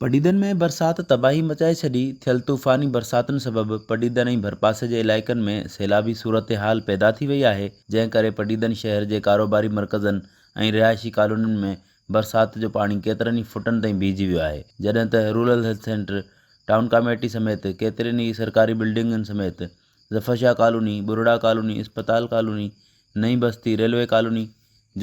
پڊعيدن ۾ برسات تباهي مچائي ڇڏي، ٿيل طوفاني برساتن سبب پڊعيدن ۽ ڀرپاسي جي علائقن ۾ سيلابي صورتحال پيدا ٿي وئي آهي، جنهن ڪري پڊعيدن شهر جي ڪاروباري مرڪزن ۽ رهائشي ڪالونين ۾ برسات جو پاڻي ڪيترن ئي فٽن تائين بيهجي ويو آهي، جڏهن ته rural health centre, town committee سميت ڪيترين ئي سرڪاري بلڊنگن سميت ظفر شاهه ڪالوني، ٻرڙا ڪالوني، اسپتال ڪالوني، نئين بستي، ريلوي ڪالوني،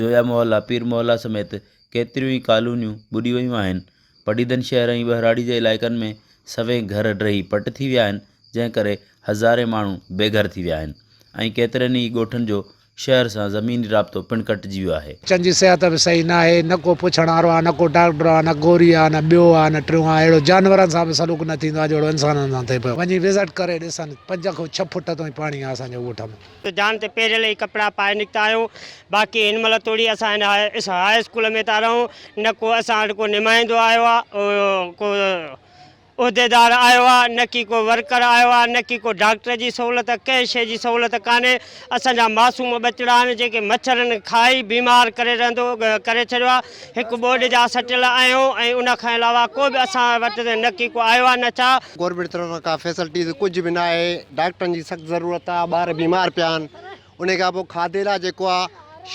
جويا محلا، پير محلا سميت ڪيتريون ئي ڪالونيون ٻڏي ويون آهن. پڊعيدن شهر ۽ ٻهراڙي جي علائقن ۾ سوين گهر ڊهي پٽ ٿي ويا آهن، جنهن ڪري هزارين ماڻهو بي گهر ٿي ويا آهن ۽ ڪيترن ئي ڳوٺن جو شهر سان زميني رابطو پڻ ڪٽجي ويو آهي. ٻچن جي صحت به صحيح ناهي، نه ڪو پڇڻ وارو آهي، نه ڪو ڊاڪٽر آهي، نه گوري آهي، نه ٻيو آهي، نه ٽيون آهي، اهڙو جانورن سان به سلوڪ نه ٿيندو آهي جهڙو انسانن سان ٿئي پيو. وڃي وزٽ ڪري ڏسن، پنج کان ڇهه فوٽ تائين پاڻي آهي اسان جي ڳوٺ ۾. جان تي پهريل ئي ڪپڙا پائي نڪتا آهيون، باقي هن مهل توڙي اسان هن هاء اسڪول ۾ ٿا رهون، نه ڪو اسان وٽ ڪو نمائندو آيو آهي، ڪو عهديدار آيو آ نه ڪي ڪو ورڪر آيو آ نه ڪي ڪو ڊاڪٽر جي سهولت ڪنهن شي جي سهولت ڪانهي اسان جا معصوم ٻچڙا آهن جيڪي مڇرن کائي بيمار ڪري رهندو ڪري ڇڏيو آ هڪ ٻوڏ جا سٽيل آهيون ۽ ان کان علاوه ڪو به اسان وٽ نه ڪي ڪو آيو آ نه ڇا. گورنمينٽ طرف کان ڪا فيسلٽيز ڪجهه به ناهي ڊاڪٽرن جي سخت ضرورت آ ٻار بيمار پيا آهن انهي کان پوء کاڌي لاء جيڪو آ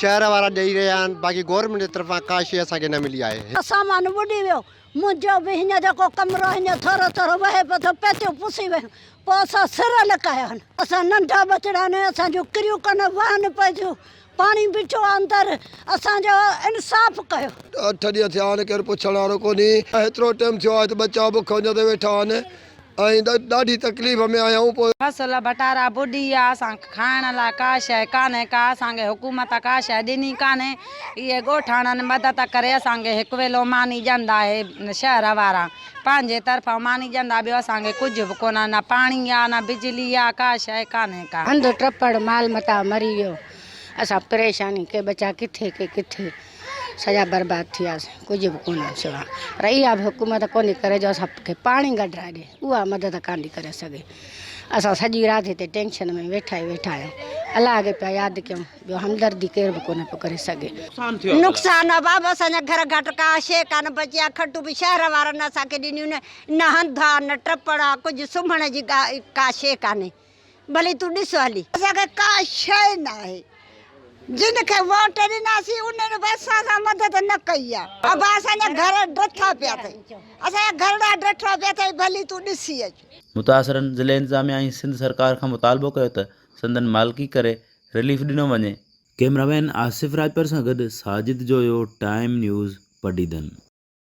شهر وارا ڏئي رهيا آهن باقي گورنمينٽ جي طرفان ڪا شي اسان کي نه ملي آهي. سامان ٻڏي ويو. منهنجو به هينئن جيڪو ڪمرو هينئن ٿورو ٿورو وهي پيو ٿو پيتيون پسي ويون. پوء اسان سر لڪايا آهن. اسان ننڍا ٻچڙا آهن اسان جون ڪريون ڪن وهن پئي ٿيون. پاڻي بيٺو آ اندر. اسان جو انصاف ڪيو. اٺ ڏينهن ٿيا آهن ڪير پڇڻ وارو ڪونهي. هيترو ٽيم ٿيو آهي ته ٻچا بک اڃ تي ويٺا آهن. ۽ ڏاڍي تڪليف ۾ آهيون پوء. فصل ڀٽارا ٻڏي ويا اسان کي کائڻ لاء ڪا شيء ڪانهي ڪا اسان کي حڪومت ڪا شيء ڏني ڪانهي اهي ڳوٺاڻن مدد ڪري اسان کي هڪ ويلو ماني ڏيندا اهي شهر وارا پنهنجي طرفان ماني ڏيندا ٻيو اسان کي ڪجهه به ڪونه نه پاڻي آ نه بجلي آ ڪا شيء ڪانهي ڪا. هنڌ ٽپڙ مال متاع مري ويو اسان پريشاني ڪي ٻچا ڪٿي ڪي ڪٿي. سڄا برباد ٿي وياسين ڪجهه به ڪونه بچيو آهي پر اها به حڪومت ڪونهي ڪري جو اسان کي پاڻي ڪڍرائي ڏي اها مدد ڪانه ٿي ڪري سگهي اسان سڄي رات هتي ٽينشن ۾ ويٺا ئي ويٺا آهيون الله کي پيا ياد ڪيون ٻيو همدردي ڪير به ڪونه پيو ڪري سگهي. نقصان آ بابا اسان جا گهر گهٽ ڪا شيء ڪانه بچي آ کٽون به شهر وارن اسان کي ڏنيون نه نه هنڌ آ نه ٽپڙ آ ڪجهه سمهڻ جي ڪا شيء ڪانهي ڀلي تون ڏس هلي. اسان کي ڪا شيء ناهي. جن کي ووٽ ڏناسين انهن به اسان سان مدد نه ڪئي آ. ابا اسان جا گهر ڊٺا پيا اٿئي. اسان جا گهرڙا ڊٺا پيا اٿئي ڀلي تون ڏسي اچ. متاثرن ضلعي انتظاميا ۽ سنڌ سرڪار کان مطالبو ڪيو ته سندن مالڪي ڪري رليف ڏنو وڃي. ڪئميرا مين آصف راڄپر سان گڏ ساجد جويو، ٽائيم نيوز، پڊعيدن.